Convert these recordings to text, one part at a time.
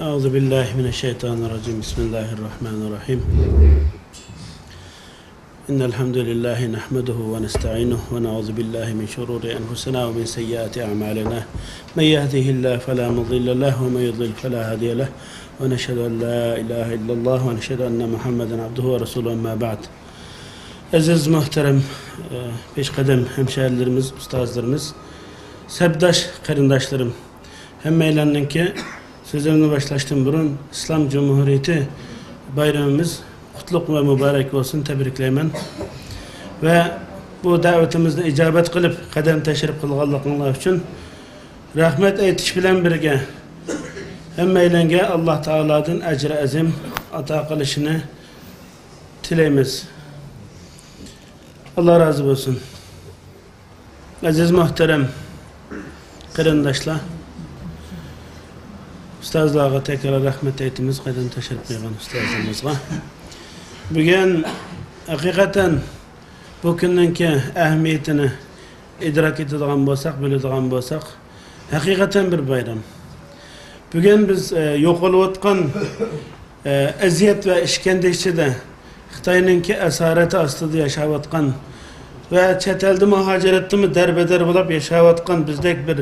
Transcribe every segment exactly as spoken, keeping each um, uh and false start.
أعوذ بالله من الشيطان الرجيم. بسم الله الرحمن الرحيم. إن الحمد لله نحمده ونستعينه ونعوذ بالله من شرور أنفسنا ومن سيئات أعمالنا. من يهده الله فلا مضل له ومن يضلل فلا هادي له. ونشهد أن لا إله إلا الله ونشهد أن محمدا عبده ورسوله. أما بعد. ئەزىز مۆھتەرەم، ئە، پېشقەدەم ھەمشەھەرلىرىمىز، ئۇستازلىرىمىز، سەپداش قېرىنداشلىرىم، ھەممەيلەننىڭكى سۆزۈمنى باشلاشتىن بۇرۇن ئىسلام جۇمھۇرىيىتى بايرىمىمىز قۇتلۇق ۋە مۇبارەك بولسۇن، تەبرىكلەيمەن. ۋە بۇ دەۋىتىمىزنى ئىجابەت قىلىپ، قەدەم تەشرىپ قىلغانلىقىڭلار ئۈچۈن رەھمەت ئېيتىش بىلەن بىرگە، ھەممەيلەنگە ئاللا تائالادىن ئەجرى ئەزىم ئاتا قىلىشىنى تىلەيمىز. ئاللا رازى بولسۇن. ئەزىز مۆھتەرەم قېرىنداشلار، ئۇستازلارغا تەكرار رەھمەت ئېيتىمىز، قەدەم تەشرىپ قىلغان ئۇستازلىرىمىزغا. بۈگۈن ھەقىقەتەن بۇ كۈننىڭكى ئەھمىيىتىنى ئىدراك ئېتىدىغان بولساق، بىلىدىغان بولساق، ھەقىقەتەن بىر بايرام. بۈگۈن بىز، ئە، يوقىلىۋاتقان، ئە، ئەزىيەت ۋە ئىشكەنجە ئىچىدە خىتاينىڭكى ئاسارىتى ئاستىدا ياشاۋاتقان ۋە چەت ئەلدە مۇھاجىرەتتىمۇ دەربەدەر بولۇپ ياشاۋاتقان بىزدەك بىر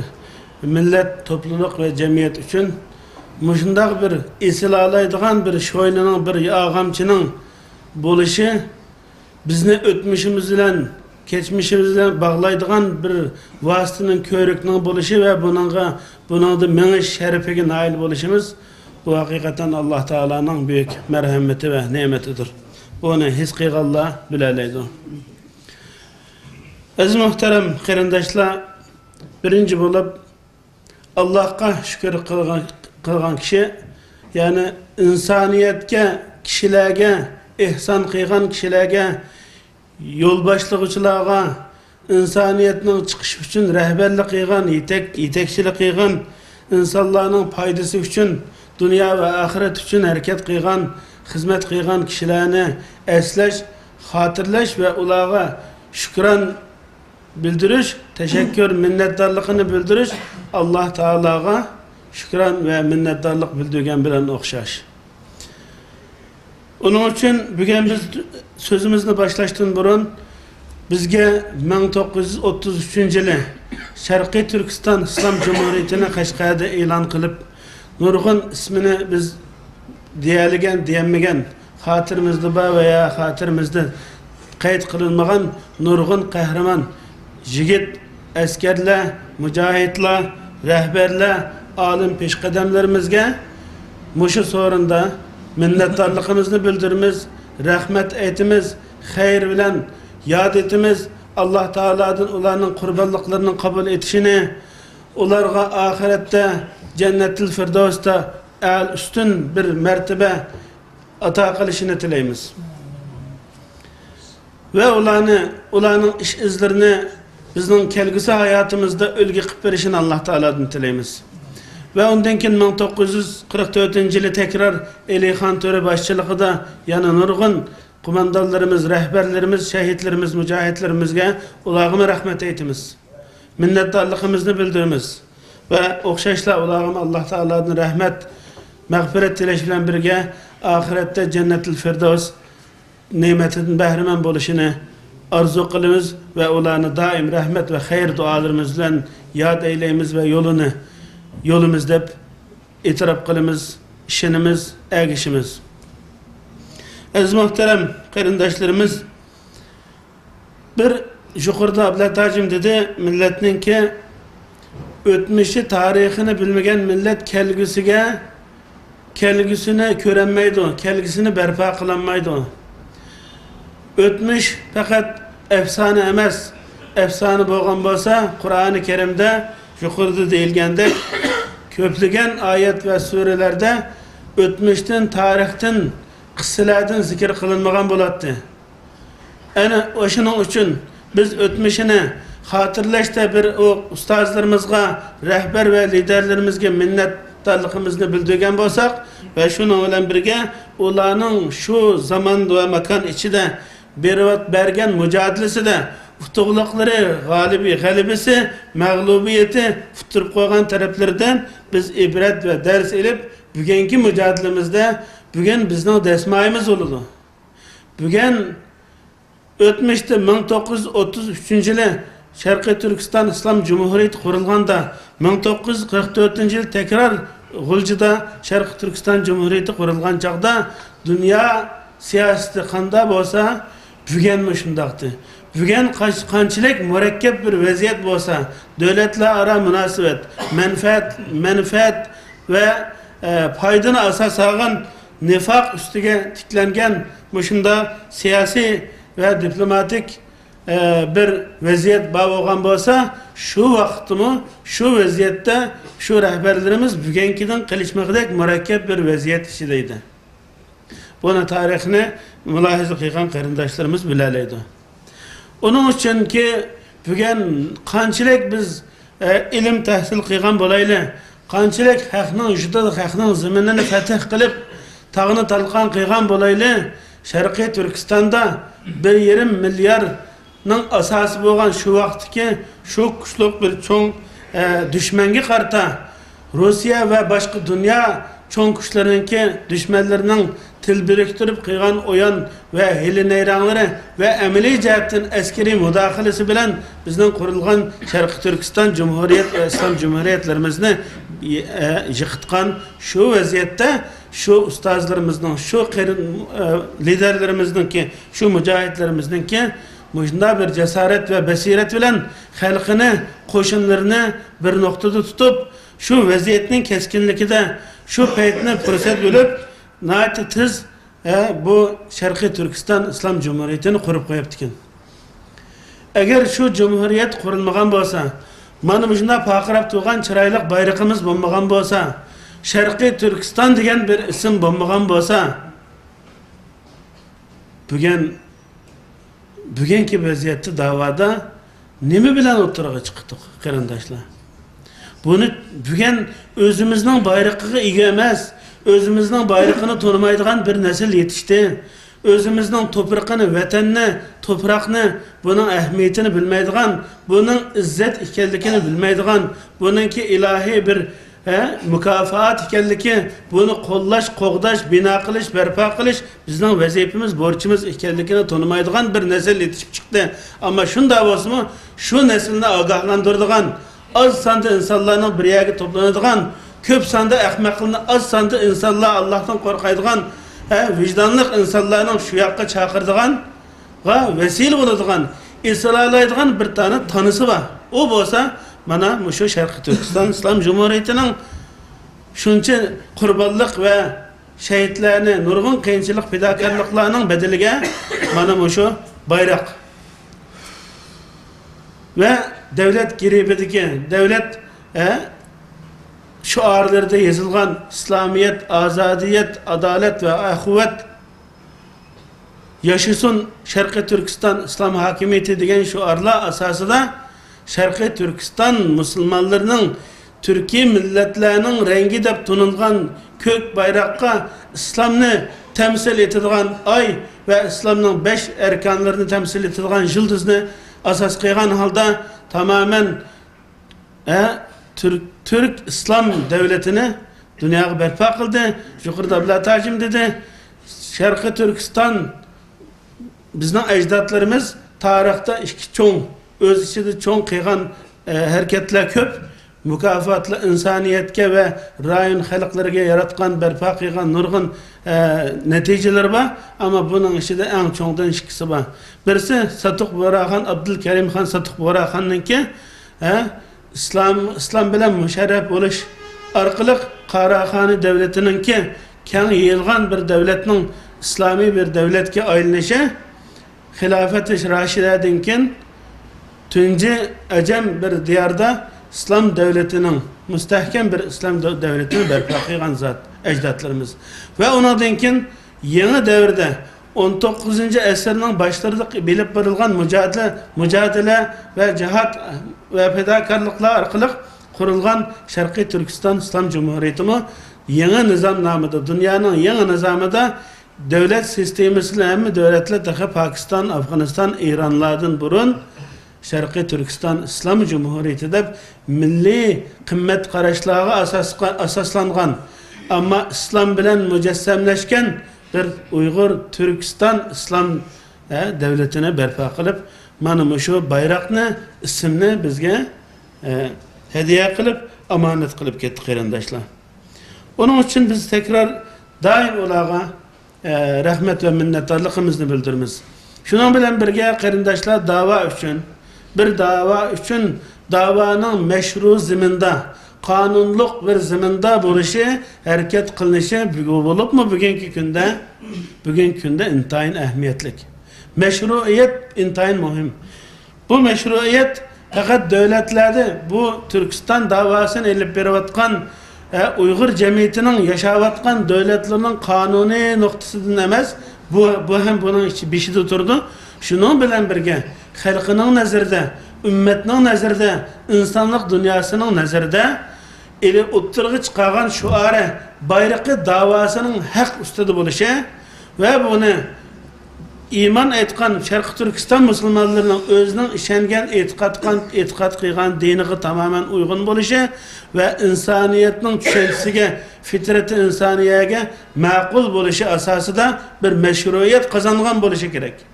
مىللەت، توپلۇلۇق ۋە جەمئىيەت ئۈچۈن مۇشۇنداق بىر ئېسىلالايدىغان بىر شوينىنىڭ، بىر ئاغامچىنىڭ بولۇشى، بىزنى ئۆتمۈشىمىز بىلەن، كەچمىشىمىز بىلەن باغلايدىغان بىر ۋاسىتىنىڭ، كۆۋرۈكنىڭ بولۇشى ۋە بۇنىڭغا، بۇنىڭدا مېڭىش شەرىپىگە نائىل بولۇشىمىز، بۇ ھەقىقەتەن ئاللا تائالانىڭ بۈيۈك مەرھەمىتى ۋە نېمىتىدۇر. بۇنى ھېس قىلغانلار بىلەلەيدۇ. ئەزىز مۆھتەرەم قېرىنداشلار، بىرىنچى بولۇپ، ئاللاھقا شۈكۈر قىلغان، قىلغان كىشى، يەنى ئىنسانىيەتكە، كىشىلەرگە ئېھسان قىلغان كىشىلەرگە، يول باشلىغۇچىلارغا، ئىنسانىيەتنىڭ چىقىشى ئۈچۈن رەھبەرلىك قىلغان، يېتەك-، يېتەكچىلىك قىلغان، ئىنسانلارنىڭ پايدىسى ئۈچۈن، دۇنيا ۋە ئاخىرەت ئۈچۈن ھەرىكەت قىلغان، خىزمەت قىلغان كىشىلەرنى ئەسلەش، خاتىرىلەش ۋە ئۇلارغا شۈكران بىلدۈرۈش، تەشەككۈر، مىننەتدارلىقىنى بىلدۈرۈش ئاللا تائالاغا شۈكران ۋە مىننەتدارلىق بىلدۈرگەن بىلەن ئوخشاش. ئۇنىڭ ئۈچۈن بۈگۈن بىز سۆزىمىزنى باشلاشتىن بۇرۇن بىزگە مىڭ توققۇز يۈز ئوتتۇز ئۈچىنچى يىلى شەرقىي تۈركىستان ئىسلام جۇمھۇرىيىتىنى قەشقەردە ئېلان قىلىپ، نۇرغۇن ئىسمىنى بىز دېيەلىگەن، دېيەلمىگەن، خاتىرىمىزدە بار ۋە يا خاتىرىمىزدە قەيت قىلىنمىغان نۇرغۇن قەھرىمان يىگىت ئەسكەرلەر، مۇجاھىدلار، رەھبەرلەر، ئالىم پېشقەدەملىرىمىزگە مۇشۇ سورۇندا مىننەتدارلىقىمىزنى بىلدۈرىمىز، رەھمەت ئېيتىمىز، خەير بىلەن ياد ئېتىمىز. ئاللا تائالادىن ئۇلارنىڭ قۇربانلىقلىرىنى قوبۇل ئېتىشىنى، ئۇلارغا ئاخىرەتتە جەننەتۇل فىردەۋستا ئەل ئۈستۈن بىر مەرتىبە ئاتا قىلىشىنى تىلەيمىز. ۋە ئۇلارنى، ئۇلارنىڭ ئىش ئىزلىرىنى بىزنىڭ كەلگۈسى ھاياتىمىزدا ئۈلگە قىلىپ بېرىشىنى ئاللا تائالادىن تىلەيمىز. ۋە ئۇندىن كېيىن مىڭ توققۇز يۈز قىرىق تۆتىنچى يىلى تەكرار ئېلىخان تۆرە باشچىلىقىدا يەنە نۇرغۇن قوماندانلىرىمىز، رەھبەرلىرىمىز، شەھىدلىرىمىز، مۇجاھىدلىرىمىزگە، ئۇلارغىمۇ رەھمەت ئېيتىمىز. مىننەتدارلىقىمىزنى بىلدۈرىمىز. ۋە ئوخشاشلا ئۇلارغىمۇ ئاللا تائالادىن رەھمەت، مەغپىرەت تىلەش بىلەن بىرگە، ئاخىرەتتە جەننەتۇل فىردەۋس نېمىتىدىن بەھرىمەن بولۇشىنى ئارزۇ قىلىمىز ۋە ئۇلارنى دائىم رەھمەت ۋە خەير دۇئالىرىمىز بىلەن ياد ئەيلەيمىز ۋە يولىنى، يولىمىز دەپ ئېتىراپ قىلىمىز، ئىشىنىمىز، ئەگىشىمىز. ئەزىز مۆھتەرەم قېرىنداشلىرىمىز، بىر يۇقىرىدا ئابلەت ھاجىم دېدى، مىللەتنىڭكى ئۆتمۈشى، تارىخىنى بىلمىگەن مىللەت كەلگۈسىگە، كەلگۈسىنى كۆرەلمەيدۇ، كەلگۈسىنى بەرپا قىلالمايدۇ. ئۆتمۈش پەقەت ئەپسانە ئەمەس. ئەپسانە بولغان بولسا، قۇرئانى كەرىمدە يۇقىرىدا دېيىلگەندەك، كۆپلىگەن ئايەت ۋە سۈرىلەردە ئۆتمۈشتىن، تارىختىن، قىسسىلەردىن زىكىر قىلىنمىغان بولاتتى. ئەنە ئاشۇنىڭ ئۈچۈن بىز ئۆتمۈشىنى خاتىرىلەشتە بىر ئۇ ئۇستازلىرىمىزغا، رەھبەر ۋە لىدەرلىرىمىزگە مىننەتدارلىقىمىزنى بىلدۈرگەن بولساق ۋە شۇنىڭ بىلەن بىرگە ئۇلارنىڭ شۇ زامان ۋە ماكان ئىچىدە بېرىۋات-، بەرگەن مۇجادىلىسىدە ئۇتۇقلۇقلىرى، غالىبى، غەلىبىسى، مەغلۇبىيىتى ئۇتتۇرۇپ قويغان تەرەپلىرىدىن بىز ئىبرەت ۋە دەرس ئېلىپ، بۈگۈنكى مۇجادىلىمىزدە، بۈگۈن بىزنىڭ دەسمايىمىز بولىدۇ. بۈگۈن ئۆتمۈشتە مىڭ توققۇز يۈز ئوتتۇز ئۈچىنچى يىلى شەرقىي تۈركىستان ئىسلام جۇمھۇرىيىتى قۇرۇلغاندا، مىڭ توققۇز يۈز قىرىق تۆتىنچى يىلى تەكرار غۇلجىدا شەرقىي تۈركىستان جۇمھۇرىيىتى قۇرۇلغان چاغدا دۇنيا سىياسىتى قانداق بولسا، بۈگۈنمۇ شۇنداقتى. بۈگۈن قاش-، قانچىلىك مۇرەككەپ بىر ۋەزىيەت بولسا، دۆلەتلەر ئارا مۇناسىۋەت، مەنپەئەت، مەنپەئەت ۋە، ئە، پايدىنى ئاساس ئالغان نىفاق ئۈستىگە تىكلەنگەن مۇشۇنداق سىياسىي ۋە دىپلوماتىك، ئە، بىر ۋەزىيەت بار بولغان بولسا، شۇ ۋاقىتتىمۇ، شۇ ۋەزىيەتتە، شۇ رەھبەرلىرىمىز بۈگۈنكىدىن قېلىشمىغۇدەك مۇرەككەپ بىر ۋەزىيەت ئىچىدە ئىدى. بۇنى تارىخنى مۇلاھىزە قىلغان قېرىنداشلىرىمىز بىلەلەيدۇ. ئۇنىڭ ئۈچۈنكى بۈگۈن قانچىلىك بىز، ئە، ئىلىم تەھسىل قىلغان بولايلى، قانچىلىك ھەقنىڭ يۇرتىدا، ھەقنىڭ زېمىنىنى فەتھ قىلىپ، تاغنى تالقان قىلغان بولايلى، شەرقىي تۈركىستاندا بىر يېرىم مىليار نىڭ ئاساسى بولغان شۇ ۋاقىتتىكى شۇ كۈچلۈك بىر چوڭ، ئە، دۈشمەنگە قارىتا روسىيە ۋە باشقا دۇنيا چوڭ كۈچلىرىنىڭكى دۈشمەنلىرىنىڭ تىل بىرىكتۈرۈپ قىلغان ئويۇن ۋە ھىيلە-نەيرەڭلىرى ۋە ئەمەلىي جەھەتتىن ئەسكىرىي مۇداخىلىسى بىلەن بىزنىڭ قۇرۇلغان شەرقىي تۈركىستان جۇمھۇرىيەت ۋە ئىسلام جۇمھۇرىيەتلىرىمىزنى، ئە، يىقىتقان شۇ ۋەزىيەتتە شۇ ئۇستازلىرىمىزنىڭ، شۇ قېرىن-، ئە، لىدەرلىرىمىزنىڭكى، شۇ مۇجاھىدلىرىمىزنىڭكى مۇشۇنداق بىر جاسارەت ۋە بەسىرەت بىلەن خەلقىنى، قوشۇنلىرىنى بىر نۇقتىدا تۇتۇپ، شۇ ۋەزىيەتنىڭ كەسكىنلىكىدە شۇ پەيتنى پۇرسەت بىلىپ، ناھايىتى تېز، ھە، بۇ شەرقىي تۈركىستان ئىسلام جۇمھۇرىيىتىنى قۇرۇپ قويۇپتىكەن. ئەگەر شۇ جۇمھۇرىيەت قۇرۇلمىغان بولسا، مانا مۇشۇنداق پارقىراپ تۇرغان چىرايلىق بايرىقىمىز بولمىغان بولسا، شەرقىي تۈركىستان دېگەن بىر ئىسىم بولمىغان بولسا، بۈگۈن، بۈگۈنكى ۋەزىيەتتە داۋادا نېمە بىلەن ئوتتۇرىغا چىقتۇق، قېرىنداشلار؟ بۇنى بۈگۈن ئۆزىمىزنىڭ بايرىقىغا ئىگە ئەمەس، ئۆزىمىزنىڭ بايرىقىنى تونۇمايدىغان بىر نەسىل يېتىشتى. ئۆزىمىزنىڭ توپرىقىنى، ۋەتەننى، توپراقنى، بۇنىڭ ئەھمىيىتىنى بىلمەيدىغان، بۇنىڭ ئىززەت ئىكەنلىكىنى بىلمەيدىغان، بۇنىڭكى ئىلاھىي بىر، ھە، مۇكاپات ئىكەنلىكى، بۇنى قوللاش، قوغداش، بىنا قىلىش، بەرپا قىلىش بىزنىڭ ۋەزىپىمىز، بورچىمىز ئىكەنلىكىنى تونۇمايدىغان بىر نەسىل يېتىشىپ چىقتى. ئەمما شۇنداق بولسىمۇ، شۇ نەسىلنى ئاگاھلاندۇرىدىغان، ئاز ساندا ئىنسانلارنىڭ بىر يەرگە توپلىنىدىغان، كۆپ ساندا ئەخمەقلىرىنى، ئاز ساندا ئىنسانلار ئاللاھتىن قورقايدىغان، ھە، ۋىجدانلىق ئىنسانلارنىڭ شۇ ياققا چاقىرىدىغانغا ۋەسىلە بولىدىغان، ئېسىلالايدىغان بىر دانە تانىسى بار. ئۇ بولسا مانا مۇشۇ شەرقىي تۈركىستان ئىسلام جۇمھۇرىيىتىنىڭ شۇنچە قۇربانلىق ۋە شەھىدلەرنى، نۇرغۇن قىيىنچىلىق، پىداكارلىقلارنىڭ بەدىلىگە مانا مۇشۇ بايراق ۋە دۆلەت گېربىدىكى، دۆلەت، ئە، شوئارلىرىدا يېزىلغان ئىسلامىيەت، ئازادىيەت، ئادالەت ۋە ئەخۇۋەت، ياشىسۇن شەرقىي تۈركىستان ئىسلام ھاكىمىيىتى دېگەن شوئارلار ئاساسىدا شەرقىي تۈركىستان مۇسۇلمانلىرىنىڭ تۈركىي مىللەتلەرنىڭ رەڭگى دەپ تونۇلغان كۆك بايراققا ئىسلامنى تەمسىل ئېتىدىغان ئاي ۋە ئىسلامنىڭ بەش ئەركانلىرىنى تەمسىل ئېتىدىغان يۇلتۇزنى ئاساس قىلغان ھالدا تامامەن، ئە، تۈرك، تۈرك ئىسلام دۆلىتىنى دۇنياغا بەرپا قىلدى. يۇقىرىدا ئابلەت ھاجىم دېدى، شەرقىي تۈركىستان بىزنىڭ ئەجدادلىرىمىز تارىختا ئىككى چوڭ، ئۆز ئىچىدە چوڭ قىلغان، ئە، ھەرىكەتلەر كۆپ. مۇكاپاتلار ئىنسانىيەتكە ۋە رايون خەلقلىرىگە ياراتقان، بەرپا قىلغان نۇرغۇن، ئە، نەتىجىلىرى بار. ئەمما بۇنىڭ ئىچىدە ئەڭ چوڭدىن ئىككىسى بار. بىرسى ساتۇق بۇغراخان، ئابدۇلكەرىم خان ساتۇق بۇغراخاننىڭكى، ھە، ئىسلام، ئىسلام بىلەن مۇشەررەپ بولۇش ئارقىلىق قاراخانى دۆلىتىنىڭكى كەڭ يېيىلغان بىر دۆلەتنىڭ ئىسلامىي بىر دۆلەتكە ئايلىنىشى، خىلاپەت راشىدەدىن كېيىن تۇنجى ئەجەم بىر دىياردا ئىسلام دۆلىتىنىڭ، مۇستەھكەم بىر ئىسلام دۆ-، دۆلىتىنى بەرپا قىلغان زات ئەجدادلىرىمىز. ۋە ئۇنىڭدىن كېيىن يېڭى دەۋردە ئون توققۇزىنچى ئەسىرنىڭ باشلىرىدا ئېلىپ بېرىلغان مۇجادىلە، مۇجادىلە ۋە جىھاد ۋە پىداكارلىقلار ئارقىلىق قۇرۇلغان شەرقىي تۈركىستان ئىسلام جۇمھۇرىيىتىمۇ يېڭى نىزامنامىدا، دۇنيانىڭ يېڭى نىزامىدا دۆلەت سىستېمىسىنى ھەممە دۆلەتلەر، تېخى پاكىستان، ئافغانىستان، ئىرانلاردىن بۇرۇن شەرقىي تۈركىستان ئىسلام جۇمھۇرىيىتى دەپ مىللىي قىممەت قاراشلارغا ئاساسقا-، ئاساسلانغان، ئەمما ئىسلام بىلەن مۇجەسسەملەشكەن بىر ئۇيغۇر تۈركىستان ئىسلام، ھە، دۆلىتىنى بەرپا قىلىپ، مانا مۇشۇ بايراقنى، ئىسىمنى بىزگە، ھە، ھەدىيە قىلىپ، ئامانەت قىلىپ كەتتى، قېرىنداشلار. ئۇنىڭ ئۈچۈن بىز تەكرار دائىم ئۇلارغا، ئە، رەھمەت ۋە مىننەتدارلىقىمىزنى بىلدۈرىمىز. شۇنىڭ بىلەن بىرگە، قېرىنداشلار، داۋا ئۈچۈن، بىر داۋا ئۈچۈن داۋانىڭ مەشرۇ زېمىندا، قانۇنلۇق بىر زېمىندا بولۇشى، ھەرىكەت قىلىنىشى بۇ-، بولۇپمۇ بۈگۈنكى كۈندە، بۈگۈنكى كۈندە ئىنتايىن ئەھمىيەتلىك. مەشرۇئىيەت ئىنتايىن مۇھىم. بۇ مەشرۇئىيەت پەقەت دۆلەتلەردە بۇ تۈركىستان داۋاسىنى ئېلىپ بېرىۋاتقان، ئە، ئۇيغۇر جەمئىيىتىنىڭ ياشاۋاتقان دۆلەتلىرىنىڭ قانۇنىي نۇقتىسىدىن ئەمەس، بۇ، بۇ ھەم بۇنىڭ ئىچى، بېشىدا تۇرىدۇ. شۇنىڭ بىلەن بىرگە، خەلقىنىڭ نەزىرىدە، ئۈممەتنىڭ نەزىرىدە، ئىنسانلىق دۇنياسىنىڭ نەزىرىدە ئېلى ئوتتۇرىغا چىقارغان شوئارى، بايرىقى داۋاسىنىڭ ھەق ئۈستىدە بولۇشى ۋە بۇنى ئىمان ئېيتقان شەرقىي تۈركىستان مۇسۇلمانلىرىنىڭ ئۆزىنىڭ ئىشەنگەن، ئېتىقاد قىلغان، ئېتىقاد قىلغان دىنىغا تامامەن ئۇيغۇن بولۇشى ۋە ئىنسانىيەتنىڭ چۈشەنچىسىگە، فىترىتى ئىنسانىيەگە ماقۇل بولۇشى ئاساسىدا بىر مەشرۇئىيەت قازانغان بولۇشى كېرەك.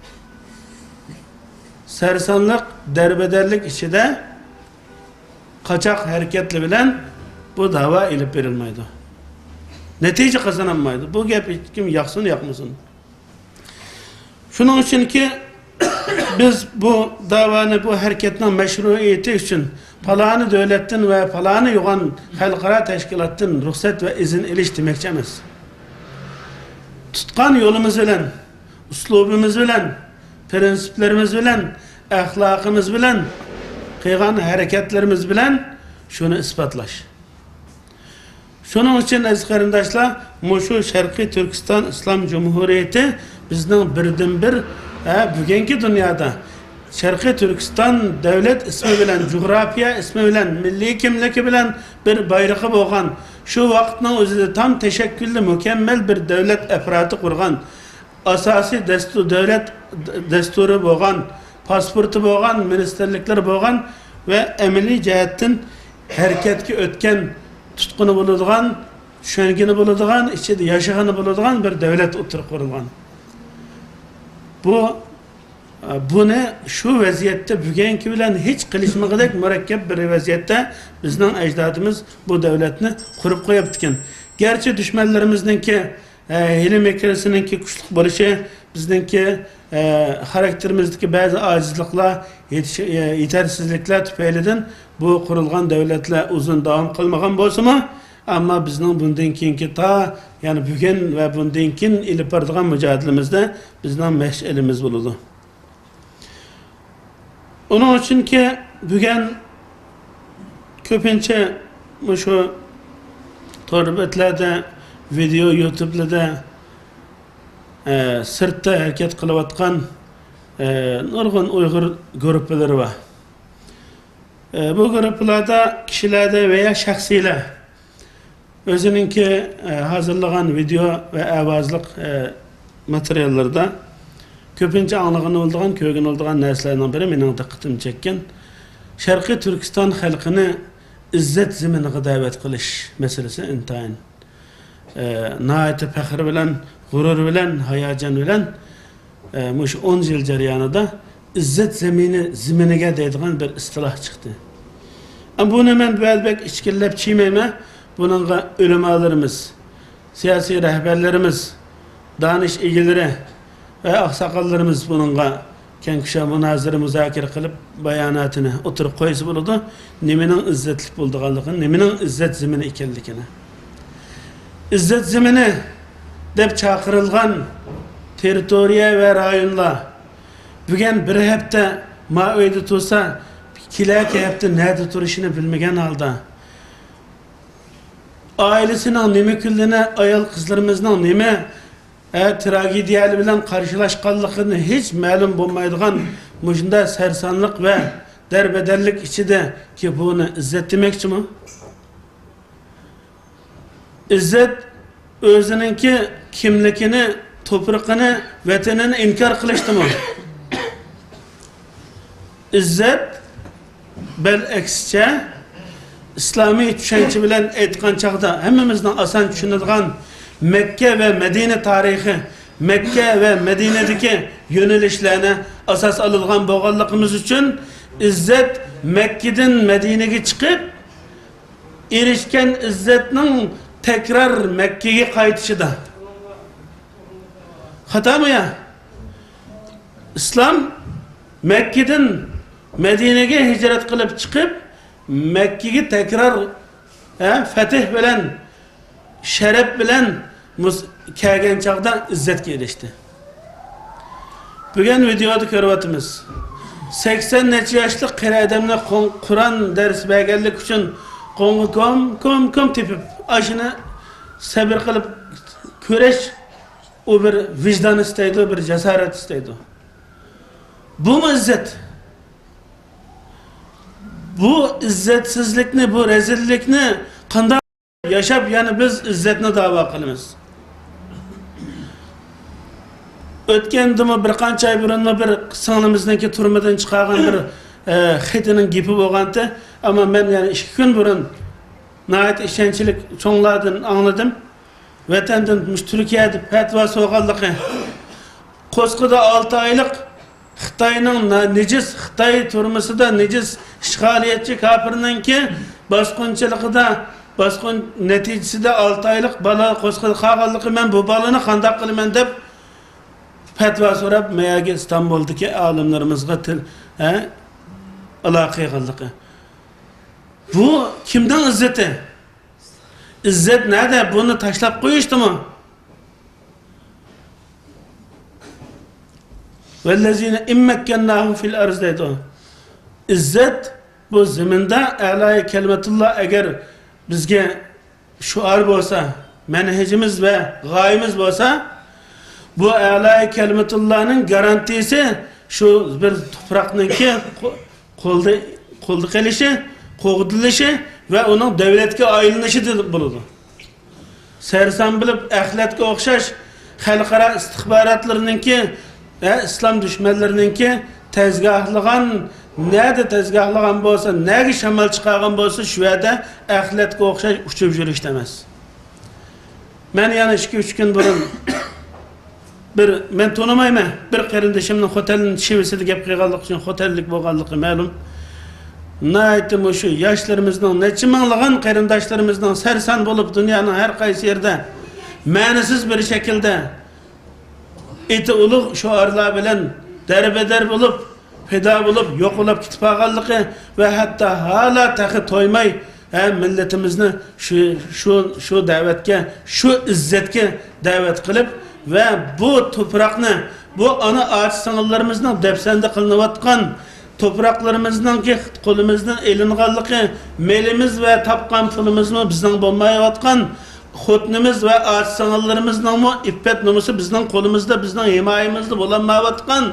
سەرسانلىق، دەربەدەرلىك ئىچىدە قاچاق ھەرىكەتلىرى بىلەن بۇ داۋا ئېلىپ بېرىلمايدۇ. نەتىجە قازانالمايدۇ. بۇ گەپ ھېچكىم ياقسۇن، ياقمىسۇن. شۇنىڭ ئۈچۈنكى، بىز بۇ داۋانى، بۇ ھەرىكەتنىڭ مەشرۇئىيىتى ئۈچۈن پالانى دۆلەتتىن ۋە پالانى يوغان خەلقئارا تەشكىلاتتىن رۇخسەت ۋە ئىزىن ئېلىش دېمەكچى ئەمەس. تۇتقان يولىمىز بىلەن، ئۇسلۇبىمىز بىلەن، پىرىنسىپلىرىمىز بىلەن، ئەخلاقىمىز بىلەن، قىلغان ھەرىكەتلىرىمىز بىلەن شۇنى ئىسپاتلاش. شۇنىڭ ئۈچۈن، ئەزىز قېرىنداشلار، مۇشۇ شەرقىي تۈركىستان ئىسلام جۇمھۇرىيىتى بىزنىڭ بىردىنبىر، ھە، بۈگۈنكى دۇنيادا شەرقىي تۈركىستان دۆلەت ئىسمى بىلەن، جۇغراپىيە ئىسمى بىلەن، مىللىي كىملىكى بىلەن بىر بايرىقى بولغان، شۇ ۋاقىتنىڭ ئۆزىدە تام تەشەككۈللۈك مۇكەممەل بىر دۆلەت ئاپپاراتى قۇرغان، ئاساسىي دەستۇ-، دۆلەت دەستۇرى بولغان، پاسپورتى بولغان، مىنىستىرلىكلىرى بولغان ۋە ئەمەلىي جەھەتتىن ھەرىكەتكە ئۆتكەن، تۇتقىنى بولىدىغان، چۈشەنگىنى بولىدىغان، ئىچىدە ياشىغىنى بولىدىغان بىر دۆلەت ئوتتۇرىغا قۇرۇلغان. بۇ، بۇنى شۇ ۋەزىيەتتە، بۈگۈنكى بىلەن ھېچ قېلىشمىغۇدەك مۇرەككەپ بىر ۋەزىيەتتە بىزنىڭ ئەجدادىمىز بۇ دۆلەتنى قۇرۇپ قويۇپتىكەن. گەرچە دۈشمەنلىرىمىزنىڭكى ھە، ھىيلە-مىكرىسىنىڭكى كۈچلۈك بولۇشى، بىزنىڭكى، ھە، خاراكتېرىمىزدىكى بەزى ئاجىزلىقلار يېتىش-، ھە، يېتەرسىزلىكلەر تۈپەيلىدىن بۇ قۇرۇلغان دۆلەتلەر ئۇزۇن داۋام قىلمىغان بولسىمۇ، ئەمما بىزنىڭ بۇندىن كېيىنكى تا، يەنى بۈگۈن ۋە بۇندىن كېيىن ئېلىپ بارىدىغان مۇجادىلىمىزدە بىزنىڭ مەشئىلىمىز بولىدۇ. ئۇنىڭ ئۈچۈنكى بۈگۈن كۆپىنچە مۇشۇ تور بەتلەردە، ۋىدېئو يۇتۇبلىرىدا، ئە، سىرتتا ھەرىكەت قىلىۋاتقان، ئە، نۇرغۇن ئۇيغۇر گۇرۇپپىلىرى بار. ئە، بۇ گۇرۇپپىلاردا كىشىلەردە ۋە يا شەخسىيلەر ئۆزىنىڭكى، ئە، ھازىرلىغان ۋىدېئو ۋە ئاۋازلىق، ئە، ماتېرىياللىرىدا كۆپىنچە ئاڭلىغىنى بولىدىغان، كۆرگىنى بولىدىغان نەرسىلەرنىڭ بىرى مېنىڭ دىققىتىمنى چەككەن، شەرقىي تۈركىستان خەلقىنى ئىززەت زېمىنىغا دەۋەت قىلىش مەسىلىسى ئىنتايىن، ئە، ناھايىتى پەخىر بىلەن، غۇرۇر بىلەن، ھاياجان بىلەن ئە، مۇشۇ ئون يىل جەريانىدا ئىززەت زېمىنى، زېمىنىگە دەيدىغان بىر ئىستىلاھ چىقتى. ئە، بۇنى مەن بەك ئىچكىرىلەپ چىيمەيمەن. بۇنىڭغا ئۆلىمالىرىمىز، سىياسىي رەھبەرلىرىمىز، دانىش ئىگىلىرى ۋە ئاقساقاللىرىمىز بۇنىڭغا كەڭ كۇشا مۇنازىرە، مۇزاكىرە قىلىپ، باياناتىنى ئوتتۇرىغا قويسا بولىدۇ. نېمىنىڭ ئىززەتلىك بولىدىغانلىقىنى، نېمىنىڭ ئىززەت زېمىنى ئىكەنلىكىنى. ئىززەت زېمىنى دەپ چاقىرىلغان تېررىتورىيە ۋە رايونلار بۈگۈن بىر ھەپتە ما ئۆيدە تۇرسا، كېلەركى ھەپتە نەدە تۇرۇشىنى بىلمىگەن ھالدا، ئائىلىسىنىڭ نېمە كۈنلىرىنى، ئايال-قىزلىرىمىزنىڭ نېمە، ئە، تراگېدىيەلەر بىلەن قارشىلاشقانلىقىنى ھېچ مەلۇم بولمايدىغان مۇشۇنداق سەرسانلىق ۋە دەربەدەرلىك ئىچىدىكى بۇنى ئىززەت دېمەكچىمۇ؟ ئىززەت ئۆزىنىڭكى كىملىكىنى، توپرىقىنى، ۋەتىنىنى ئىنكار قىلىشتىمۇ؟ ئىززەت، بەلئەكسىچە، ئىسلامىي چۈشەنچە بىلەن ئېيتقان چاغدا، ھەممىمىزنىڭ ئاسان چۈشىنىدىغان مەككە ۋە مەدىنە تارىخى، مەككە ۋە مەدىنىدىكى يۆنىلىشلەرنى ئاساس ئالىدىغان بولغانلىقىمىز ئۈچۈن، ئىززەت مەككىدىن مەدىنىگە چىقىپ، ئېرىشكەن ئىززەتنىڭ تەكرار مەككىگە قايتىشىدا. خاتامۇ يا؟ ئىسلام مەككىدىن مەدىنىگە ھىجرەت قىلىپ چىقىپ، مەككىگە تەكرار، ھە، فەتھ بىلەن، شەرەپ بىلەن مۇس-، كەلگەن چاغدا ئىززەتكە ئېرىشتى. بۈگۈن ۋىدېئودا كۆرۈۋاتىمىز. سەكسەن نەچچە ياشلىق قېرى ئادەمنى قوڭ-، قۇرئان دەرس بەرگەنلىك ئۈچۈن قوڭغا كوم، كوم، كوم تېپىپ، ئاشۇنى سەبرى قىلىپ كۆرۈش، ئۇ بىر ۋىجدان ئىستەيدۇ، بىر جاسارەت ئىستەيدۇ. بۇمۇ ئىززەت. بۇ ئىززەتسىزلىكنى، بۇ رەزىللىكنى قانداق ياشاپ، يەنە بىز ئىززەتنى داۋا قىلىمىز. ئۆتكەندىمۇ بىر قانچە ئاي بۇرۇنمۇ بىر سىڭلىمىزنىڭكى تۈرمىدىن چىقارغان بىر، ئە، خېتىنىڭ گېپى بولغانتى. ئەمما مەن يەنە ئىككى كۈن بۇرۇن ناھايىتى ئىشەنچلىك چوڭلاردىن ئاڭلىدىم. ۋەتەندىن مۇشۇ تۈركىيەدە پەتىۋا سورىغانلىقى، قوسقىدا ئالتە ئايلىق خىتاينىڭ نا-، نىجىس خىتاي تۈرمىسىدا نىجىس ئىشغالىيەتچى كاپىرنىڭكى باسقۇنچىلىقىدا، باسقۇن نەتىجىسىدە ئالتە ئايلىق بالا قوسقىدا قالغانلىقى، مەن بۇ بالىنى قانداق قىلىمەن دەپ پەتىۋا سوراپ، مەيەگە ئىستانبۇلدىكى ئالىملىرىمىزغا تىل-، ھە، ئالاقە قىلغانلىقى. بۇ كىمنىڭ ئىززىتى؟ ئىززەت نەدە؟ بۇنى تاشلاپ قويۇشتىمۇ؟ «ۋەللەزىينە ئىممەككەنناھۇم فىل ئەرز» دەيدۇ. ئىززەت بۇ زېمىندا ئەلايى كەلىمەتۇللا ئەگەر بىزگە شوئار بولسا، مەنھەجىمىز ۋە غايىمىز بولسا، بۇ ئەلايى كەلىمەتۇللانىڭ گارانتىيىسى شۇ بىر تۇپراقنىڭكى قو-، قولدا، قولدا قېلىشى، قوغدىلىشى ۋە ئۇنىڭ دۆلەتكە ئايلىنىشىدىن بولىدۇ. سەرسان بىلىپ ئەخلەتكە ئوخشاش خەلقئارا ئىستىخباراتلىرىنىڭكى، ھە، ئىسلام دۈشمەنلىرىنىڭكى تەزگاھلىغان، نەدە تەزگاھلىغان بولسا، نەگە شامال چىقارغان بولسا، شۇ يەردە ئەخلەتكە ئوخشاش ئۇچۇپ يۈرۈشتە ئەمەس. مەن يەنە ئىككى، ئۈچ كۈن بۇرۇن بىر، مەن تونۇمايمەن، بىر قېرىندىشىمنىڭ خوتەن شېۋىسىدە گەپ قىلغانلىقى ئۈچۈن، خوتەنلىك بولغانلىقى مەلۇم. ناھايىتى مۇشۇ ياشلىرىمىزنىڭ، نەچچە مىڭلىغان قېرىنداشلىرىمىزنىڭ سەرسان بولۇپ، دۇنيانىڭ ھەر قايسى يېرىدە مەنىسىز بىر شەكىلدە ئېتى ئۇلۇغ شوئارلار بىلەن دەربەدەر بولۇپ، پىدا بولۇپ، يوقىلاپ كېتىپ قالغانلىقى ۋە ھەتتا ھالا تېخى تويماي، ھە، مىللىتىمىزنى شۇ، شۇ، شۇ دەۋەتكە، شۇ ئىززەتكە دەۋەت قىلىپ ۋە بۇ تۇپراقنى، بۇ ئانا ئاچا سىڭىللىرىمىزنىڭ دەپسەندە قىلىنىۋاتقان تۇپراقلىرىمىزنىڭكى قولىمىزدىن ئېلىنغانلىقى، مېلىمىز ۋە تاپقان پۇلىمىزمۇ بىزنىڭ بولمايۋاتقان، خوتۇنىمىز ۋە ئاچا سىڭىللىرىمىزنىڭمۇ ئىپپەت نومۇسى بىزنىڭ قولىمىزدا، بىزنىڭ ھىمايىمىزدە بولالمايۋاتقان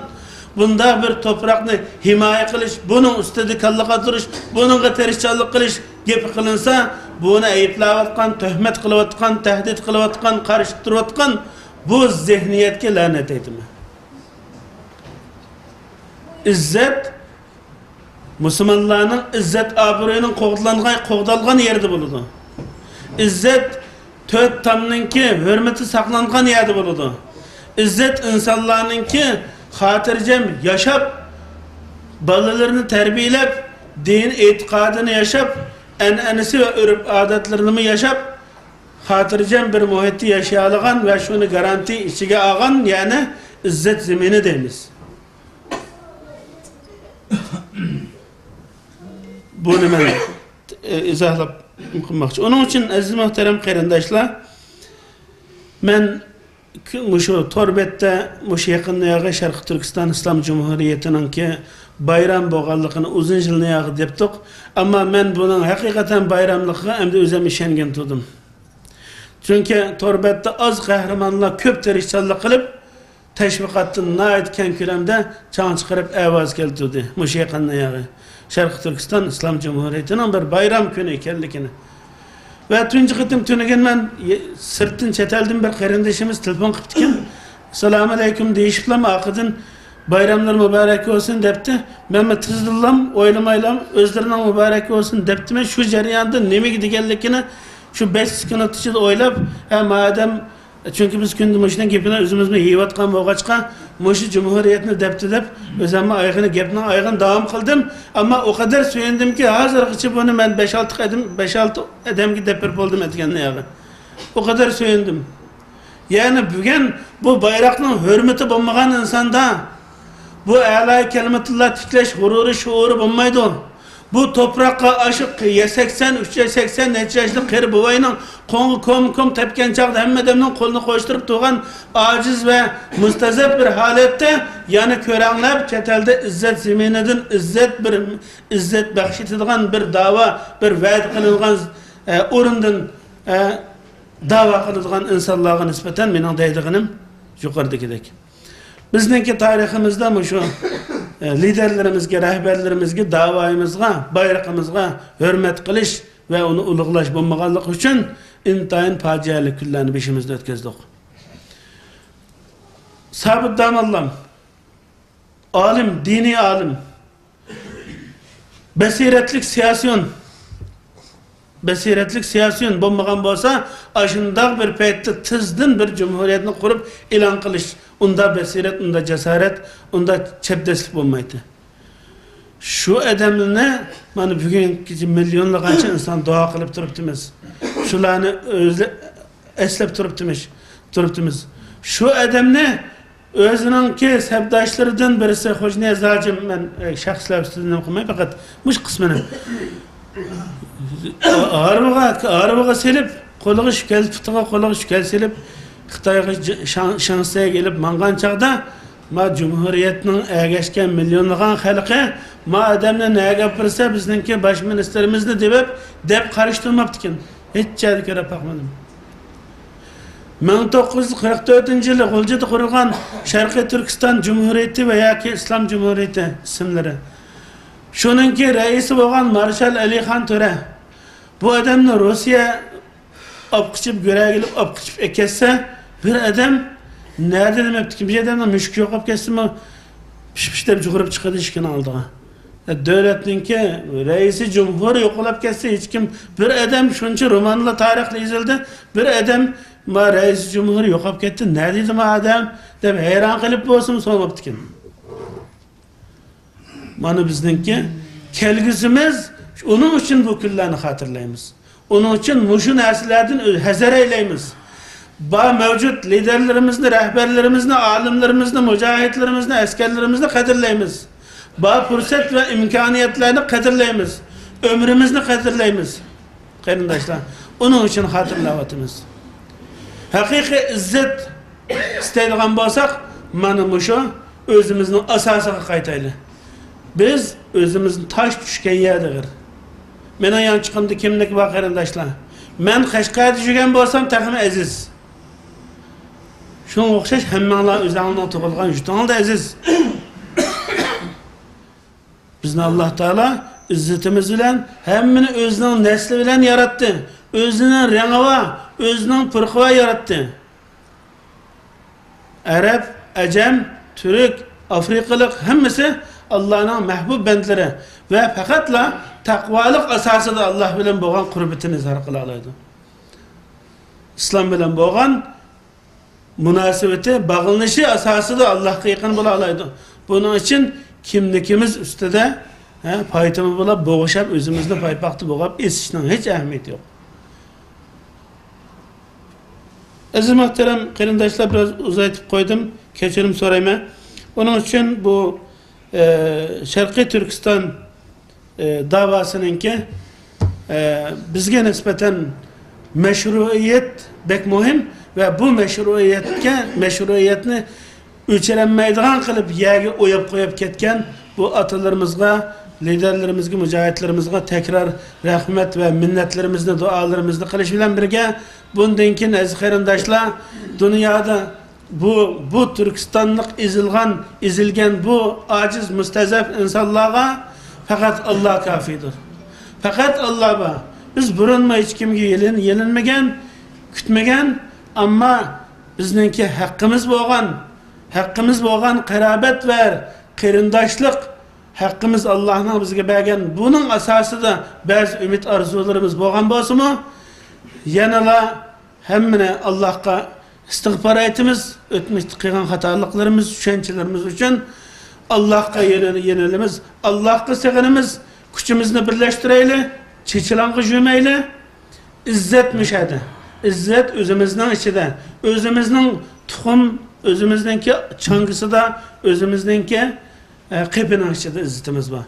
بۇنداق بىر تۇپراقنى ھىمايە قىلىش، بۇنىڭ ئۈستىدە كاللا قاتۇرۇش، بۇنىڭغا تىرىشچانلىق قىلىش گېپى قىلىنسا، بۇنى ئەيىبلەۋاتقان، تۆھمەت قىلىۋاتقان، تەھدىت قىلىۋاتقان، قارشى تۇرۇۋاتقان بۇ زېھنىيەتكە لەنەت ئېيتىمەن. ئىززەت مۇسۇلمانلارنىڭ ئىززەت-ئابرۇيىنىڭ قوغدىلانغان، قوغدالغان يېرىدە بولىدۇ. ئىززەت تۆت تامنىڭكى ھۆرمىتى ساقلانغان يەردە بولىدۇ. ئىززەت ئىنسانلارنىڭكى خاتىرجەم ياشاپ، بالىلىرىنى تەربىيەلەپ، دىن ئېتىقادىنى ياشاپ، ئەنئەنىسى ۋە ئۆرپ-ئادەتلىرىنىمۇ ياشاپ، خاتىرجەم بىر مۇھىتتا ياشىيالىغان ۋە شۇنى گارانتىي ئىچىگە ئالغان، يەنى ئىززەت زېمىنى دەيمىز. بۇنى مەن، ئى، ئىزاھلاپ قىلماقچى. ئۇنىڭ ئۈچۈن، ئەزىز مۇھتەرەم قېرىنداشلار، مەن كۈ-، مۇشۇ تور بەتتە، مۇشۇ يېقىندىياغى شەرقىي تۈركىستان ئىسلام جۇمھۇرىيىتىنىڭكى بايرام بولغانلىقىنى ئۇزۇن يىلنىياغى دەپتۇق. ئەمما مەن بۇنىڭ ھەقىقەتەن بايراملىقىغا ئەمدى ئۆزۈم ئىشەنگەن تۇردۇم. چۈنكى تور بەتتە ئاز قەھرىمانلار كۆپ تىرىشچانلىق قىلىپ، تەشۋىقاتتىن ناھايىتى كەڭ كۆلەمدە چاڭ چىقىرىپ ئاۋاز كەلتۈردى. مۇشۇ يېقىندىياغى شەرقىي تۈركىستان ئىسلام جۇمھۇرىيىتىنىڭ بىر بايرام كۈنى ئىكەنلىكىنى. ۋە تۇنجى قېتىم تۈنۈگۈن مەن يە-، سىرتتىن، چەت ئەلدىن بىر قېرىندىشىمىز تېلېفون قىپتىكەن. «ئەسسالامۇئەلەيكۇم» دېيىشىپلا ئارقىدىن بايراملىرى مۇبارەك بولسۇن دەپتۇ. مەنمۇ تېزدىنلام ئويلىمايلام، ئۆزلىرىنىڭ مۇبارەك بولسۇن دەپتىمەن. شۇ جەرياندا نېمىگە دېگەنلىكىنى شۇ بەش سېكۇنت ئىچىدە ئويلاپ، ھە، مادەم، چۈنكى بىز كۈندە مۇشۇنىڭ گېپىنى ئۆزىمىزمۇ يەۋاتقان بولغاچقا، مۇشۇ جۇمھۇرىيەتنى دەپتۇ دەپ، ئۆزۈممۇ ئايىغىنى، گەپنىڭ ئايىغىنى داۋام قىلدىم. ئەمما ئۇ قەدەر سۆيۈندۈمكى، ھازىرغىچە بۇنى مەن بەش-ئالتە قەدەم، بەش-ئالتە ئادەمگە دەپ بېرىپ بولدۇم ئەتىگەننى ئاياغى. ئۇ قەدەر سۆيۈندۈم. يەنى بۈگۈن بۇ بايراقنىڭ ھۆرمىتى بولمىغان ئىنساندا، بۇ ئەلاي كەلىمەتۇللا تىكلەش غۇرۇرى، شۇئۇرى بولمايدۇ. بۇ توپراققا ئاشۇ يە سەكسەن ئۈچ، يە سەكسەن نەچچە ياشلىق قېرى بوۋاينىڭ قوڭى كوم-كوم تەپكەن چاغدا ھەممە ئادەمنىڭ قولىنى قوشتۇرۇپ تۇرغان ئاجىز ۋە مۇستەزەپ بىر ھالەتتە، يەنە كۆرەڭلەپ، چەت ئەلدە ئىززەت زېمىنىدىن ئىززەت، بىر ئىززەت بەخش ئېتىدىغان بىر داۋا، بىر ۋەدە قىلىنغان، ئە، ئورۇندىن، ئە، داۋا قىلىدىغان ئىنسانلارغا نىسبەتەن مېنىڭ دەيدىغىنىم يۇقىرىدىكىدەك. بىزنىڭكى تارىخىمىزدا مۇشۇ، ئە، لىدەرلىرىمىزگە، رەھبەرلىرىمىزگە، داۋايىمىزغا، بايرىقىمىزغا ھۆرمەت قىلىش ۋە ئۇنى ئۇلۇغلاش بولمىغانلىقى ئۈچۈن ئىنتايىن پاجىئەلىك كۈنلەرنى بېشىمىزدا ئۆتكۈزدۇق. سابىت داموللام، ئالىم، دىنىي ئالىم، بەسىرەتلىك سىياسىيون، بەسىرەتلىك سىياسىيون بولمىغان بولسا، ئاشۇنداق بىر پەيتتە تېزدىن بىر جۇمھۇرىيەتنى قۇرۇپ ئېلان قىلىش، ئۇنداق بەسىرەت، ئۇنداق جاسارەت، ئۇنداق چەبدەسلىك بولمايتتى. شۇ ئادەمنى مانا بۈگۈنگىچە مىليونلىغانچە ئىنسان دۇئا قىلىپ تۇرۇپتىمىز. شۇلارنى ئۆزى ئەسلەپ تۇرۇپتىمىز، تۇرۇپتىمىز. شۇ ئادەمنى ئۆزىنىڭكى سەپداشلىرىدىن بىرسى، خوجانىياز ھاجىم، مەن، ئە، شەخسلەر ئۈستىدىن نېمە قىلماي، پەقەت مۇشۇ قىسمىنى. ھارۋىغا، ھارۋىغا سېلىپ، قولىغا شۈكەل، پۇتىغا، قولىغا شۈكەل سېلىپ، خىتايغا ج-، شاڭ-، شاڭسەيگە ئېلىپ ماڭغان چاغدا، ما جۇمھۇرىيەتنىڭ ئەگەشكەن مىليونلىغان خەلقى، ما ئادەمنى نەگە ئاپىرسا، بىزنىڭكى باش مىنىستىرىمىزنى دەپ، دەپ قارشى تۇرماپتىكەن. ھېچ جايدا كۆرۈپ باقمىدىم. مىڭ توققۇز يۈز قىرىق تۆتىنچى يىلى غۇلجىدا قۇرۇلغان شەرقىي تۈركىستان جۇمھۇرىيىتى ۋە ياكى ئىسلام جۇمھۇرىيىتى ئىسىملىرى. شۇنىڭكى رەئىسى بولغان مارشال ئەلىخان تۆرە بۇ ئادەمنى روسىيە ئاپقىچىپ، گۆرەگە ئېلىپ ئاپقىچىپ ئەكەتسە، بىر ئادەم نەدە دېمەپتىكىن، بىر ئادەمنىڭ مۈشۈكى يوقاپ كەتسىمۇ، پىش پىش دەپ جۇغۇرۇپ چىقىدۇ ئىشىكنىڭ ئالدىغا. دۆلەتنىڭكى رەئىسى جۇمھۇر يوقىلاپ كەتسە، ھېچكىم، بىر ئادەم، شۇنچە رومانلا تارىخلا يېزىلدى، بىر ئادەم، ما رەئىسى جۇمھۇر يوقاپ كەتتى، نەدە ئىدى ما ئادەم دەپ ھەيران قېلىپ بولسىمۇ سورىماپتىكەن. مانا بىزنىڭكى كەلگۈسىمىز، ئۇنىڭ ئۈچۈن بۇ كۈنلەرنى خاتىرىلەيمىز. ئۇنىڭ ئۈچۈن مۇشۇ نەرسىلەردىن ئۆ-، ھەزەر ئەيلەيمىز. بار مەۋجۇت لىدەرلىرىمىزنى، رەھبەرلىرىمىزنى، ئالىملىرىمىزنى، مۇجاھىدلىرىمىزنى، ئەسكەرلىرىمىزنى قەدىرلەيمىز. بار پۇرسەت ۋە ئىمكانىيەتلەرنى قەدىرلەيمىز. ئۆمرىمىزنى قەدىرلەيمىز. قېرىنداشلار، ئۇنىڭ ئۈچۈن خاتىرىلەۋاتىمىز. ھەقىقىي ئىززەت ئىستەيدىغان بولساق، مانا مۇشۇ ئۆزىمىزنىڭ ئاساسىغا قايتايلى. بىز ئۆزىمىزنى تاش چۈشكەن يەردە غىر. مېنىڭ يانچۇقۇمدا كىملىك بار، قېرىنداشلار؟ مەن قەشقەردە يۈرگەن بولسام تېخىمۇ ئەزىز. شۇنىڭغا ئوخشاش ھەممىڭلار ئۆزۈڭلارنىڭ تۇغۇلغان يۇرتۇڭلاردا ئەزىز. بىزنى ئاللاھ تائالا ئىززىتىمىز بىلەن، ھەممىنى ئۆزىنىڭ نەسلى بىلەن ياراتتى. ئۆزىنىڭ رەڭى بار، ئۆزىنىڭ پۇرىقى بار ياراتتى. ئەرەب، ئەجەم، تۈرك، ئافرىقىلىق ھەممىسى ئاللانىڭ مەھبۇب بەندىلىرى ۋە پەقەتلا تەقۋالىق ئاساسىدا ئاللا بىلەن بولغان قۇربىتىنى ئىزھار قىلالايدۇ. ئىسلام بىلەن بولغان مۇناسىۋىتى، باغلىنىشى ئاساسىدا ئاللاھقا يېقىن بولالايدۇ. بۇنىڭ ئۈچۈن كىملىكىمىز ئۈستىدە، ھە، پايتىما بولاپ بوغۇشاپ، ئۆزىمىزنى پايپاقتا بوغاپ ئېسىشنىڭ ھېچ ئەھمىيىتى يوق. ئەزىز مۇھتەرەم قېرىنداشلار، بىراز ئۇزايتىپ قويدۇم، كەچۈرۈم سورايمەن. ئۇنىڭ ئۈچۈن بۇ، ئە، شەرقىي تۈركىستان ئى، داۋاسىنىڭكى، ئى، بىزگە نىسبەتەن مەشرۇئىيەت بەك مۇھىم ۋە بۇ مەشرۇئىيەتكە، مەشرۇئىيەتنى ئۆچۈرەلمەيدىغان قىلىپ يەرگە ئويۇپ قويۇپ كەتكەن بۇ ئاتىلىرىمىزغا، لىدەرلىرىمىزگە، مۇجاھىدلىرىمىزغا تەكرار رەھمەت ۋە مىننەتلىرىمىزنى، دۇئالىرىمىزنى قىلىش بىلەن بىرگە، بۇندىن كېيىن، ئەزىز قېرىنداشلار، دۇنيادا بۇ، بۇ تۈركىستانلىق ئېزىلغان، ئېزىلگەن بۇ ئاجىز، مۇستەزەپ ئىنسانلارغا پەقەت ئاللا كاپىدۇر. پەقەت ئاللا بار. بىز بۇرۇنمۇ ھېچكىمگە يېلىن-، يېلىنمىگەن، كۈتمىگەن، ئەمما بىزنىڭكى ھەققىمىز بولغان، ھەققىمىز بولغان قارابەت ۋە قېرىنداشلىق ھەققىمىز، ئاللاھنىڭ بىزگە بەرگەن، بۇنىڭ ئاساسىدا بەزى ئۈمىد ئارزۇلىرىمىز بولغان بولسىمۇ، يەنىلا ھەممىنى ئاللاھقا ئىستىغپار ئېيتىمىز. ئۆتمۈشتە قىلغان خاتالىقلىرىمىز، چۈشەنچىلىرىمىز ئۈچۈن ئاللاھقا يېنىلىمىز، ئاللاھقا سېغىنىمىز. كۈچىمىزنى بىرلەشتۈرەيلى، چېچىلاڭغا يۈرمەيلى. ئىززەت مۇشەدە. ئىززەت ئۆزىمىزنىڭ ئىچىدە، ئۆزىمىزنىڭ تۇخۇم، ئۆزىمىزنىڭكى چاڭگىسىدا، ئۆزىمىزنىڭكى، ئە، قېپىنىڭ ئىچىدە ئىززىتىمىز بار.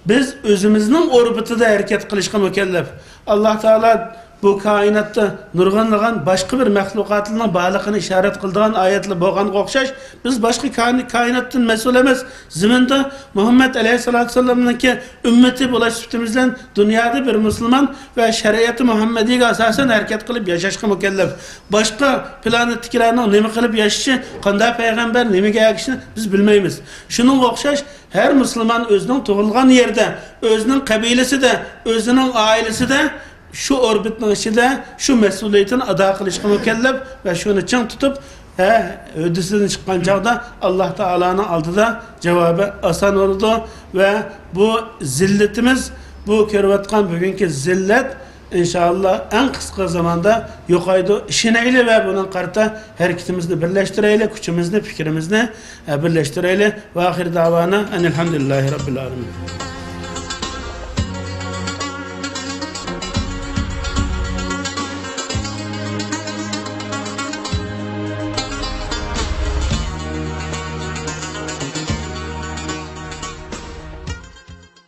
بىز ئۆزىمىزنىڭ ئوربىتىدا ھەرىكەت قىلىشقا مۇكەللەپ. ئاللاھ تائالا بۇ كائىناتتا نۇرغۇنلىغان باشقا بىر مەخلۇقاتلارنىڭ بارلىقىنى ئىشارەت قىلىدىغان ئايەتلەر بولغانغا ئوخشاش، بىز باشقا كائىن-، كائىناتتىن مەسئۇل ئەمەس. زېمىندا مۇھەممەد ئەلەيھىسسالاتۇ ۋەسسالامنىڭكى ئۈممىتى بولۇش سۈپىتىمىز بىلەن دۇنيادا بىر مۇسۇلمان ۋە شەرىئەتى مۇھەممەدىيگە ئاساسەن ھەرىكەت قىلىپ ياشاشقا مۇكەللەپ. باشقا پلانېتتىكىلەرنىڭ نېمە قىلىپ ياشىشى، قانداق پەيغەمبەر نېمىگە ئەگىشىنى بىز بىلمەيمىز. شۇنىڭغا ئوخشاش، ھەر مۇسۇلمان ئۆزىنىڭ تۇغۇلغان يېرىدە، ئۆزىنىڭ قەبىلىسىدە، ئۆزىنىڭ ئائىلىسىدە، شۇ ئوربىتنىڭ ئىچىدە شۇ مەسئۇلىيىتىنى ئادا قىلىشقا مۇكەللەپ ۋە شۇنى چىڭ تۇتۇپ، ھە، ھۆددىسىدىن چىققان چاغدا ئاللاھ تائالانىڭ ئالدىدا جاۋابى ئاسان بولىدۇ ۋە بۇ زىللىتىمىز، بۇ كۆرۈۋاتقان بۈگۈنكى زىللەت، ئىنشائاللاھ، ئەڭ قىسقا زاماندا يوقايدۇ. ئىشىنەيلى ۋە بۇنىڭغا قارىتا ھەرىكىتىمىزنى بىرلەشتۈرەيلى، كۈچىمىزنى، پىكرىمىزنى، ئە، بىرلەشتۈرەيلى. ۋە ئاخىر داۋانا ئەنىلھەمدۇلىللاھى رەببىل ئالەمىن.